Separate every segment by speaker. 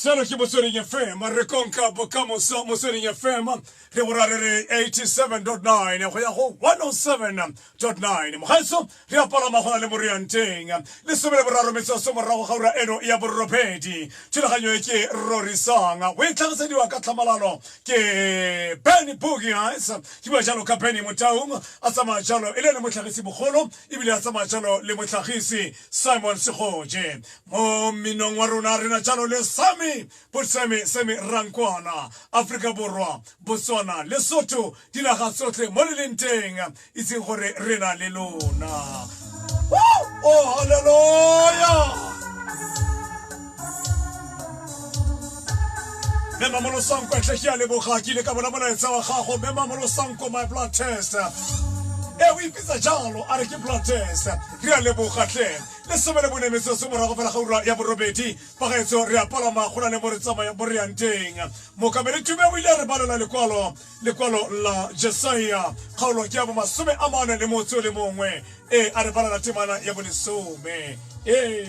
Speaker 1: Seno ke Motsweding FM, re konka bokamoso Motsweding FM, re bora re re 87.9 go ya go 107.9. Mogaetso re a palama go na le morianteng lesome le boraro metsotso morago ga ura eno ya borobedi. Thulaganyo e ke Rorisang, o e tlhagisediwa ka tlhamalalo ke Benny Boogie Eyes. Ke bua jalo ka Benny Motaung, a tsamaya jalo e le ene motlhagisi bogolo, ebile a tsamaya jalo le motlhagisi Simon Segoje. Mo mminong wa rona re na jalo le Sami Botsemi Semi Rankwana, Afrika Borwa, Botswana, Lesotho, dinaga tsotlhe mo le leng teng, itseng gore re na le lona. Oh, hallelujah! Mme Mamolosanko, etlhe ke a leboga, ke ile ka bona molaetsa wa gago. Mme Mamolosanko, my blood test. E o ipitsa jalo, a re ke blood test. Re a leboga tlhe. 14 metsotso morago fela ga ura ya borobedi. Bagaetsho re a palama go na le mo re tsamaya mo re yang teng. Mookamedi Tume o ile a re balela lekwalo, lekwalo la Jesaia, kgaolo ke ya bo 41. Ee, a re balela temana ya bolesome. Ee,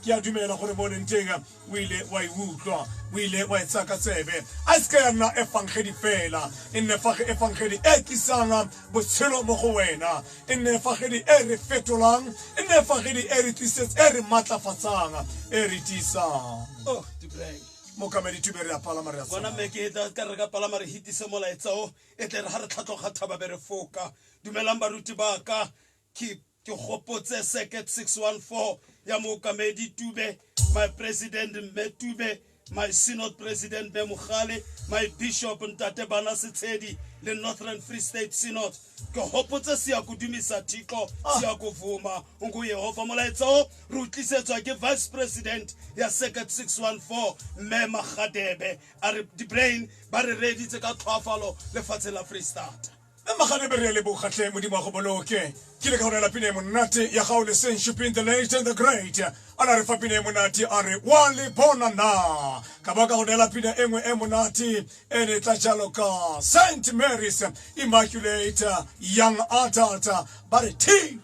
Speaker 1: ke a dumela gore mo leng teng o ile wa e utlwa, o ile wa e tsaya ka tsebe. A e seke ya nna efangedi fela, e nne efangedi e tlisang botshelo mo go wena, e nne efangedi e re fetolang, e nne efangedi e re tlisets, e re matlafatsang, e re tiisang.
Speaker 2: Oh, Dubreng.
Speaker 1: Mookamedi Tume, re a palama, re a
Speaker 2: Bona
Speaker 1: tsamaya.
Speaker 2: mme ke tla ka re ka palama re hitise molaetsa o, e tle re ha re tlhatloga thaba be re foka. Dumelang baruti ba ka, ke ke gopotse circuit 614 ya mookamedi Tube, my president Mme Tube, my synod president Mme Mogale, my bishop Ntate Bana Setshedi le Northern Free State Synod. Ke gopotse Siyakudumisa Thixo, Siyakuvuma unguYehova. Molaetsa o re o tlisetswa ke vice president ya circuit 614 Mme Magadebe. A re di-brain ba re reeditse ka tlhoafalo lefatshe la Free State.
Speaker 1: Mme Magadebe, re a leboga tlhe, Modimo a go boloke. Ke ile ka go neela pina e monate ya gago le Saint Shuping the late and the great. A na re fa pina e monate a re wa le bona na. Ka ba ka go neela pina e nngwe e monate e ne tla jalo ka Saint Mary's Immaculate Young Adult ba re thi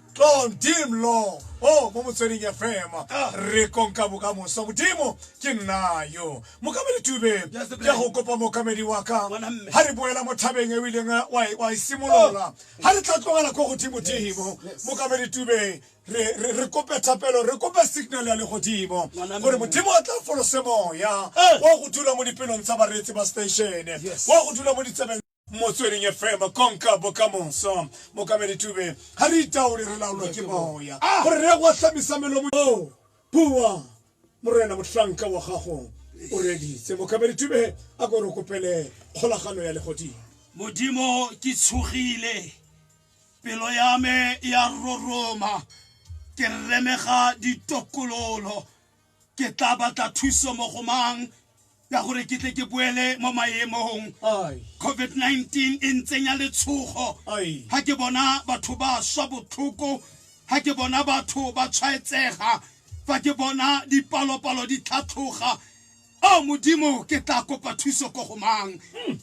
Speaker 1: Dim lo o mo Motsweding FM re konka bokamoso. Modimo ke nna yo. Mokamedi Tube,
Speaker 2: Yes, the
Speaker 1: ke a go kopa mookamedi wa ka,
Speaker 2: Ngwana mme.
Speaker 1: ha re boela mo thabeng e o ileng wa e simolola, ha re tla tlogela ko godimo-dimo, Mokamedi Tube, re kope thapelo, re kope signal ya legodimo
Speaker 2: Ngwana
Speaker 1: gore
Speaker 2: mme.
Speaker 1: Modimo a tla folose moya wa go dula mo dipelong tsa bareetsi ba station, wa go dula mo ditsebeng Motsweding FM, konka bokamoso. Mokamedi Tube, ha re itaole re laolwa ke moya gore re ye go ahlamisa melomo. O bua Morena, mohlanka wa gago o reeditse. Mokamedi Tube, a ko re kopele kgolagano ya legodimo.
Speaker 2: Modimo, ke tshogile, pelo ya me ya roroma, ke remega ditokololo, ke tla batla thuso mo go mang ya gore ke tle ke boele mo maemong. COVID-19 e ntsenya letshogo ha ke bona batho ba swa botlhoko, ha ke bona batho ba tshwaetsega, fa ke bona dipalopalo di tlhatlhoga. O Modimo, ke tla kopa thuso ko go mang?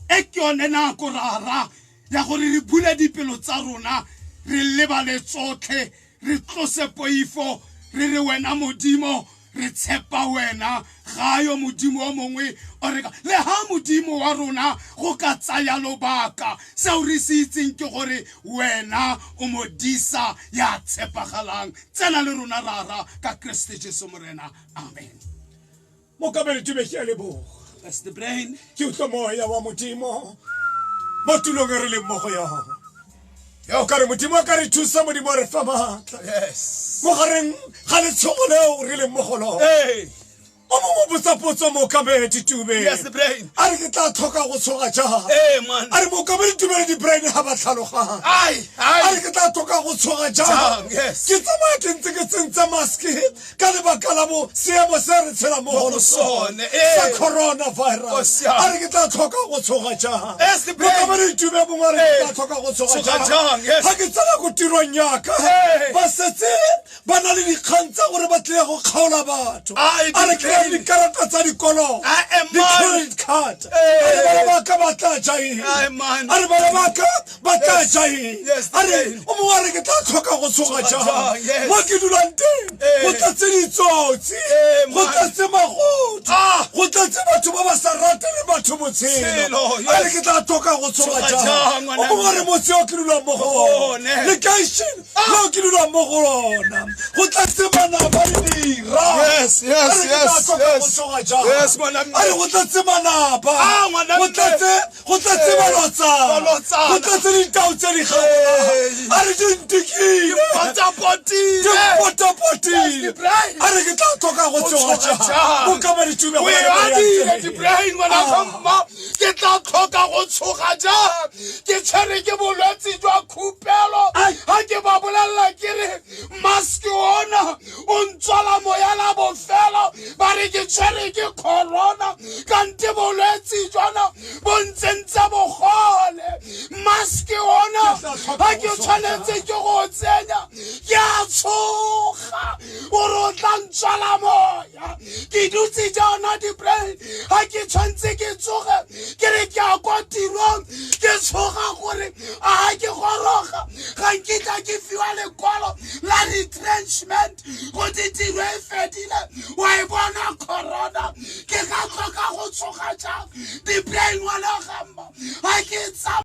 Speaker 2: E ke yone nako rara ya gore re bule dipelo tsa rona, re lebale tsotlhe, re tlose poifo, re re wena Modimo, re tshepa wena, ga yo Modimo o mongwe o re ka le ha Modimo wa rona go ka tsaya lobaka. Seo re se itseng ke gore wena o modisa ya tshepagalang. Tsena le rona rara ka Kriste Jesu Morena. Amen.
Speaker 1: Mokamedi Tube, ke a leboga.
Speaker 2: That's the brain.
Speaker 1: Ke utlwa moya wa Modimo mo tulong e re leng mo go yona. O ka re Modimo a ka re thusa, Modimo a re fa maatla.
Speaker 2: Yes.
Speaker 1: Mo gareng ga letshogo leo re leng mo go lona.
Speaker 2: Hey.
Speaker 1: O mongwe o botsa potso Mokamedi Tube.
Speaker 2: Yes, the brain.
Speaker 1: A re ke tla tlhoka go tshoga jang?
Speaker 2: Hey, man.
Speaker 1: A re Mokamedi Tube le di-brain ga ba tlhaloganye.
Speaker 2: Ai, ai.
Speaker 1: A re ke tla tlhoka go tshoga jang?
Speaker 2: Jang, yes.
Speaker 1: Ke tsamaya ke ntse ke tsentse mask ka lebaka la bo seemo se re tshela mo go
Speaker 2: sone,
Speaker 1: sa
Speaker 2: eh.
Speaker 1: coronavirus.
Speaker 2: Nkosi yami.
Speaker 1: A re ke tla tlhoka go tshoga jang?
Speaker 2: Yes, the brain.
Speaker 1: Mokamedi Tube mongwe a re ke
Speaker 2: Eh.
Speaker 1: tla tlhoka go tshoga
Speaker 2: Tshoga jang, yes.
Speaker 1: Ha ke tsena ko tirong yaka,
Speaker 2: Eh.
Speaker 1: ba setse ba na le dikgang tsa gore ba tlile go kgaola batho.
Speaker 2: Ai,
Speaker 1: A re ke na le
Speaker 2: di-brain.
Speaker 1: dikarata tsa dikoloto,
Speaker 2: Ai, eh, man.
Speaker 1: di-credit card.
Speaker 2: Eh.
Speaker 1: A re bana ba ka ba tla ja eng?
Speaker 2: Ai, man.
Speaker 1: A re bana ba ka ba tla ja eng?
Speaker 2: Yes,
Speaker 1: A re
Speaker 2: brain.
Speaker 1: o mongwe a re ke tla tlhoka go tshoga
Speaker 2: Tshoga
Speaker 1: jang?
Speaker 2: jang, yes.
Speaker 1: Mo ke dulang teng
Speaker 2: Eh.
Speaker 1: go tlatse ditsotsi,
Speaker 2: Eh,
Speaker 1: go
Speaker 2: man.
Speaker 1: tlatse magodu,
Speaker 2: Ah.
Speaker 1: go tlatse batho ba ba sa rateng batho botshelo.
Speaker 2: Tshelo, yes.
Speaker 1: A re ke tla tlhoka go tshoga
Speaker 2: Tshoga
Speaker 1: jang?
Speaker 2: jang, ngwana
Speaker 1: O mongwe a re motse o ke dulang mo go
Speaker 2: One.
Speaker 1: ona, lekeishene leo ke dulang mo go lona, go tlatse manaba le dira.
Speaker 2: Yes, yes,
Speaker 1: A re ke tla
Speaker 2: yes,
Speaker 1: tlhoka go
Speaker 2: yes.
Speaker 1: tshoga jang?
Speaker 2: Yes, ngwana mme.
Speaker 1: A re go tlatse manaba,
Speaker 2: Ah, ngwana
Speaker 1: go
Speaker 2: mme.
Speaker 1: tlatse
Speaker 2: Eh,
Speaker 1: balotsana,
Speaker 2: balotsana.
Speaker 1: go tlatse ditau tse di gaolang.
Speaker 2: Hey.
Speaker 1: A re di ntikile,
Speaker 2: Potapotile.
Speaker 1: di mpotapotile.
Speaker 2: Yes, Ibrahim.
Speaker 1: A re ke tla tlhoka go tsoga
Speaker 2: tsoga
Speaker 1: jang?
Speaker 2: jang?
Speaker 1: Mokamedi Tube,
Speaker 2: O
Speaker 1: go
Speaker 2: e
Speaker 1: na le
Speaker 2: adile,
Speaker 1: moya.
Speaker 2: Dibrain ngwana ga mma, ke tla tlhoka go tshoga jang? Ke tshwere ke bolwetse jwa khupelo. Ga ke ba bolelela ke re mask ona o ntswala moya la bofelo, ba re ke tshwere ke corona, kante bolwetse jona bo ntsentse bogole. Mask ona ga ke tshwanetse ke go tsenya, ke a tshoga gore o tla ntswala moya. Ke dutse jaana, Dibrain, ga ke tshwanetse ke tsoge ke re ke ya kwa tirong, ke tshoga gore a ga ke goroga ga nkitla ke fiwa lekwalo la retrenchment go te tiro e fedile. Wa e bona corona, ke ka tlhoka go tshoga jang, Dibrain ngwana gamma, ga ke tsa